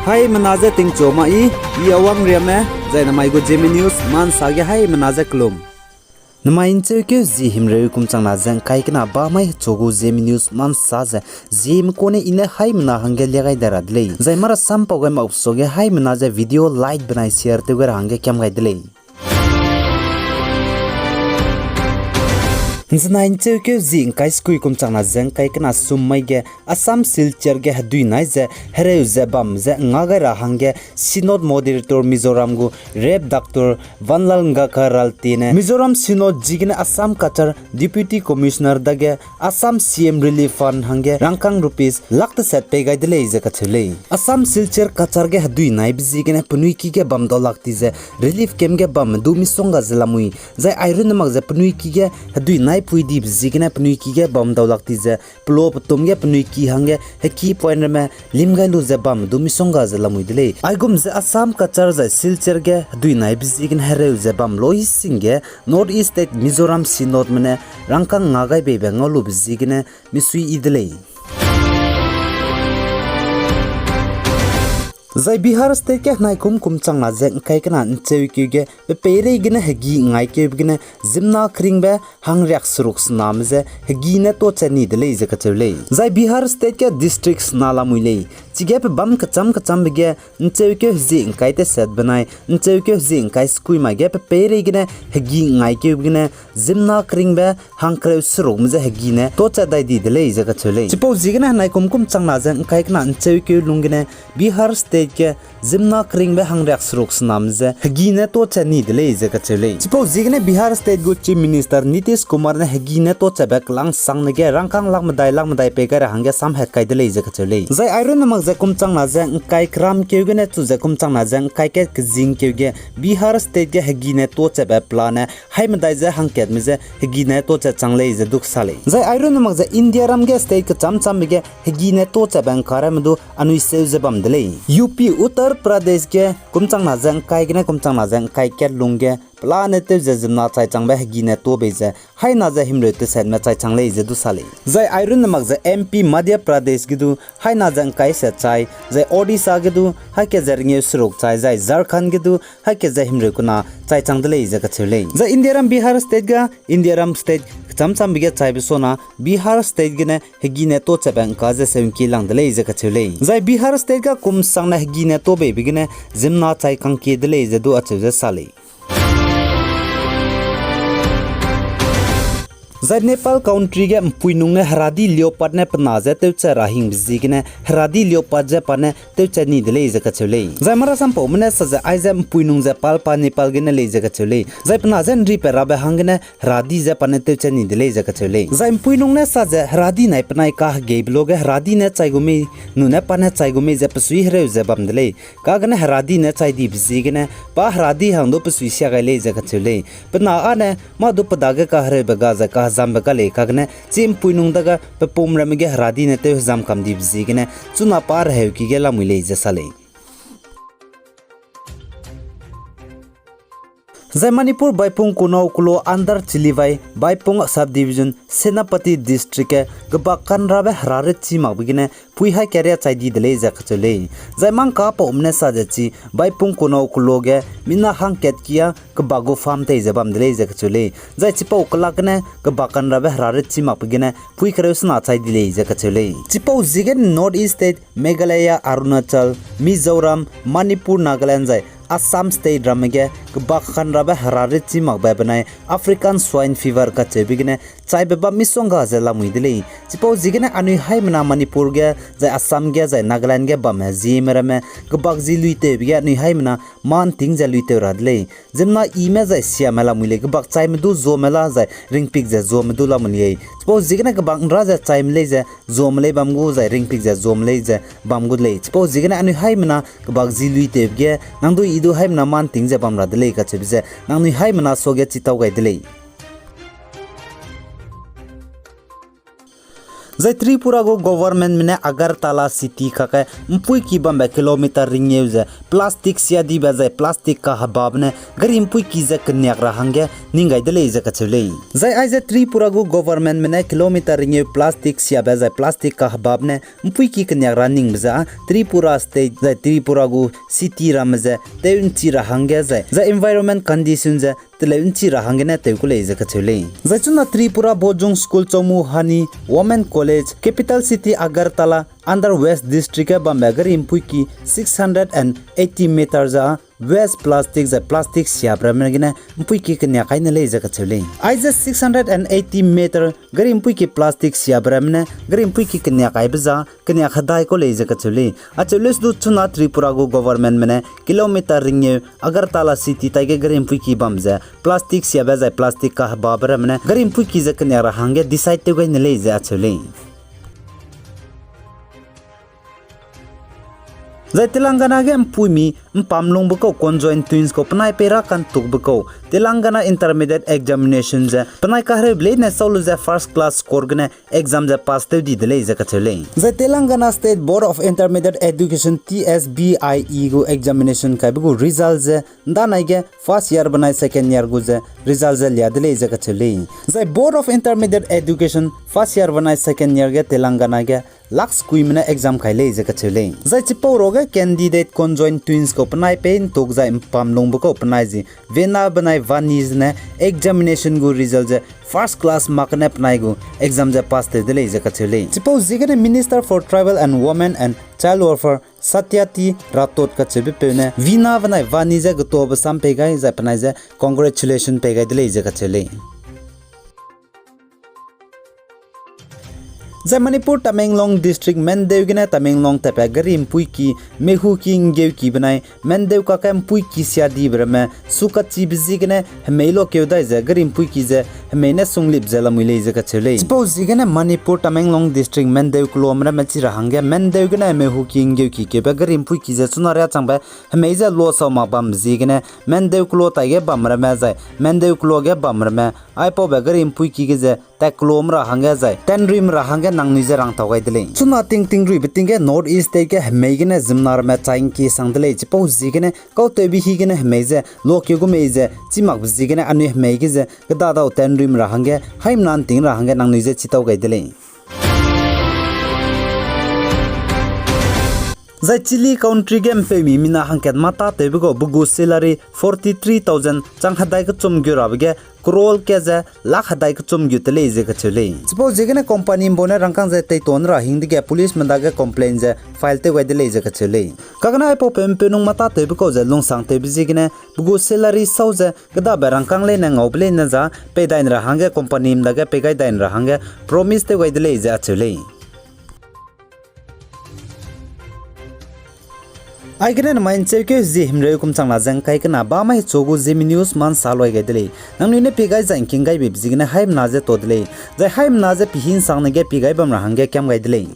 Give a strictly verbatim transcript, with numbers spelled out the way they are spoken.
Haimena je tingchu ma i, i Awang Riame, zai namai gu Zeme News ma nsa ge haimena je kelum. Namai ncheukeu zi himreu kum changna ze ngkai kena ba mai hechu gu Zeme News ma nsa ze, Zeme kune i ne haimena hangge lia gai de ra de lei. Zai mara sampau gai mak suage haimena ze video like benai share tew gai ra hangge kiam gai de lei. Nzenai ncheukeu zi ngkai sekui kum changna ze ngkai kena sum mai ge Assam Silchar ge hedui nai ze hereu ze bam ze nga gai ra hangge Synod Moderator Mizoram gu Rev Doctor Vanlalngaka Ralte ne Mizoram Synod ziegene Assam Cachar Deputy Commissioner dage Assam C M Relief Fund hangge rangkâng rupees lakh teset pei gai de lei ze kacheu lei. Assam Silchar Cachar ge hedui naibe ziegene penui ki ge bam dau lak ti ze relief camp ge bamme du misongga ze lamui, zai airunne mak ze penui ki ge hedui naipui dibe ziegene penui ki ge bam dau lak ti ze pelo petum ge penui ki hangge heki point ramme lim gai lu ze bamme du misongga ze lamui de lei. Aigum ze Assam Cachar zai Silchar ge hedui naibe ziegene hereu ze bam loi sing ge North East State Mizoram Synodme ne rangkâng nga gai beibe ngau lube ziegene misui yi de lei. Zai Bihar State ge henaikum kum changna ze ngkai kena ncheukeu ge pe peirei gene hegi ngaikiebe gene ziemmena keringbe hangriak seruk sename ze hegi ne tachat ni de lei ze kacheu lei. Zai Bihar State ge district sena lamui lei. Chige pe bam kecham kechambe ge ncheukeu hezie ngkai teset benai ncheukeu hezie ngkai sekui mai ge pe peirei gene hegi ngaikiebe gene ziemmena keringbe hangkereu serukme ze hegi ne tachat dai di de lei ze kacheu lei. Chipau ziegene henaikum kum changna ze ngkai kena ncheukeu lung gene Bihar State ge ziemmena keringbe hangriak seruk sename ze hegi ne tachat ni de lei ze kacheu lei. Chipau ziegene Bihar State gu Chief Minister Nitish Kumar ne hegi ne tachatbe kelangsangne ge rangkâng lakh medai lakh medai pei gai ra hangge samhat kai de lei ze kacheu lei. Zai airunne mak ze kum changna ze ngkai keramkeu gene chu ze kum changna ze ngkai kat kezingkeu ge Bihar State ge hegi ne tachatbe pelane hai medai ze hangkatme ze hegi ne tachat chang lei ze du kesa lei. Zai airunne mak ze India ram ge state kecham chambe ge hegi ne tachatbe ngkarame du anui seu ze bam de lei. U P Uttar Pradesh ge kum changna ze ngkai gene kum changna ze ngkai kat lung ge pelane tew ze ziemmena chai changbe hegi ne ta bei ze haina ze himreu tesetme chai chang lei ze du sa lei. Zai airunne mak ze M P Madhya Pradesh ge du haina ze ngkai set chai, zai Odisha ge du haike ze rengeu seruk chai, zai Jharkhand ge du haike ze himreu kena chai chang de lei ze kacheu lei. Zai India ram Bihar State ga India ram state kecham chambe ge chaibe sona Bihar State gene hegi ne tachatbe ngka ze seu'ngkie lang de lei ze kacheu lei. Zai Bihar State ga kum sangne hegi ne ta beibe gene ziemmena chai kangkie de lei ze du acheu ze sa lei. Zai Nepal country ge mpuinung ne heradi leopard ne pe na ze tewchat ra hingbe ziegene heradi leopard ze pa ne tewchat ni de lei ze kacheu lei. Zai mara sampaume ne sa ze aize mpuinung ze palpa Nepal gene lei ze kacheu lei. Zai pe na ze nripat rabe hanggene heradi ze pa ne tewchat ni de lei ze kacheu lei. Zai mpuinung ne sa ze heradi nai penai kahegeibe luage heradi ne chai gu mei, nune pa ne chai gu mei ze pesui hereu ze bam de lei. Kagene heradi ne chai dibe ziegene pa heradi hang du pesui sia gai lei ze kacheu lei. Pe na â ne mâ du pe dage kahereube ga zai kahezambe ga lei kagene chi mpuinung dage pe pum ramme ge heradi ne tew hezam kam dibe ziegene chuna pa reheuki ge lamui lei ze sa lei. Zai Manipur Baipung Kunao Kulo under Chilivai Baipung Subdivision Senapati District ge kebak kanrabe herare chî makbe gene pui hai keria chai di de lei ze kacheu lei. Zai mangka paume ne sa ze chi Baipung Kunao Kulo ge mina hangkat kia kebak gu farm tei ze bam de lei ze kacheu lei. Zai chipau kelak gene kebak kanrabe herare chî makbe gene pui kereu sena chai di lei ze kacheu lei. Chipau ziegene North East State, Meghalaya, Arunachal, Mizoram, Manipur, Nagaland zai Assam State ramme ge kebak kanrabe herare chî makbe benai African Swine Fever kacheube gene chaibe bam misongga ze lamui de lei. Chipau ziegene anui haimena Manipur ge, zai Assam ge, zai Nagaland ge bamme ziemme ramme kebak zi luitewbe ge anui haimena mâ nting ze luitew ra de lei. Ziemmena ime zai siame lamui lei, kebak chaime du zuame la zai ringpik ze zuame du lamui lei. Chipau ziegene kebak nra ze chaime lei ze zuame lei bam gu zai ringpik ze zuame lei ze bam gu de lei. Chipau ziegene anui haimena kebak zi luitewbe ge nang du i du haimena mâ nting ze bam ra de lei kacheube ze nangnui haimena suage chitau gai de lei. Zai Tripura gu governmentme ne Agartala city kakge ’mpuiki bambe kilometer ringeu ze plastic siadibe zai plastic kahebabe ne gari ’mpuiki ze keniak ra hangge ning gai de lei ze kacheu lei. Zai aize Tripura gu governmentme ne kilometer ringeu plastic siabe zai plastic kahebabe ne ’mpuiki keniak ra ningbe ze â Tripura State zai Tripura gu city ramme ze tew ’nchi ra hangge zai, zai environment condition ze teleu ’nchi ra hanggene tew ku lei ze kacheu lei. Zai chuna Tripura Bojung School Choumuhani Women College, capital city Agartala, under West District ge bambe gari ’mpuiki six hundred and eighty meter ze â waste plastic zai plastic siabe ramme gene ’mpuiki keniak kai ne lei ze kacheu lei. Aize six hundred and eighty meter gari ’mpuiki plastic siabe ramme ne gari ’mpuiki keniak kaibe ze â keniak hedai kau lei ze kacheu lei. Acheu leuse du chuna Tripura gu governmentme ne kilometer ringeu Agartala city taige gari ’mpuiki bam ze plastic siabe zai plastic kahebabe ramme ne gari ’mpuiki ze keniak ra hangge decide tew gai ne lei ze acheu lei. Zai Telangana ge ’mpuimi ’mpamlungbe kau conjoined twins kau penai pei ra kantukbe kau Telangana Intermediate Examination ze penai kahereube leine sau lu ze first class score gene exam ze pass tew di de lei ze kacheu lei. Zai Telangana State Board of Intermediate Education, T S B I E, gu examination kaibe gu result ze ’ndanai ge first year benai second year gu ze result ze lia de lei ze kacheu lei. Zai Board of Intermediate Education first year benai second year ge Telangana ge lakh sekuime ne exam kai lei ze kacheu lei. Zai chipau ruage candidate conjoined twins kau penai pei ’ntuk zai ’mpamlungbe kau penai zi Veena benai Vaani zene examination gu result ze first class mark ne penai gu exam ze pass tew de lei ze kacheu lei. Chipau ziegene Minister for Tribal and Women and Child Welfare Satyarthi Rathod kacheubepeu ne Veena benai Vaani ze getobe sam pei gai zai penai ze congratulation pei gai de lei ze kacheu lei. Zai Manipur Tamenglong District Mendeu gene Tamenglong tatbe gari ’mpuiki, meihuki, ’nggeuki benai Mendeu kakge ’mpuiki siadibe ramme su kachibe ziegene hemei lokeu dai ze gari ’mpuiki ze hemei ne sunglip ze lamui lei ze kacheu lei. Chipau ziegene Manipur Tamenglong District Mendeu keloa ramme chi ra hangge Mendeu gene meihuki, ’nggeuki keube gari ’mpuiki ze chuna riâ changbe hemei ze luasau mak bam ziegene Mendeu keloa taige bam ramme zai Mendeu keloa ge bam ramme aipaube gari ’mpuiki ge ze tat keloa ra hangge zai tanrim ra hangge nangnui ze rangtau gai de lei. Chuna tingtingruibe ting ge North East State ge hemei gene ziemmena ramme chai ’ngkie sang de lei. Chipau ziegene kautewbe hi gene hemei ze luakeu gu mei ze chî makbe ziegene anui hemei ge ze kedadau tanrim ra hangge haimena ’nting ra hangge nangnui ze chitau gai de lei. Zai Chile country ge ’mpeumi mina hangkat mâ tâtewbe gau pe gu salary forty three thousand chang hedai kechum gu rabe ge crore kat ze lakh hedai kechum gu te lei ze kacheu lei. Chipau ziegene company ’mbau ne rangkâng ze teitau ra hing dege policeme dage complaint ze file tew gai de lei ze kacheu lei. Kagene aipaupeu ’mpeunung mâ tâtewbe kau ze lungsangtewbe ziegene pe gu salary sau ze kedabe rangkâng leine ngaube leine za pei dai ra hangge companyme dage pei gai dai ra hangge promise tew gai de lei ze acheu lei. Aigene nemai ’ncheukeu zie himreu kum chang la ze ’ngkai kena bamai hechu gu Zeme News mâ ’nsa lui gai de lei. Nangnui ne pie gai zai ’ngking gai beibe ziegene haimena ze tau de lei. Zai haimena ze pehî ’nsangne ge pie gai bam ra hangge kiam gai de lei.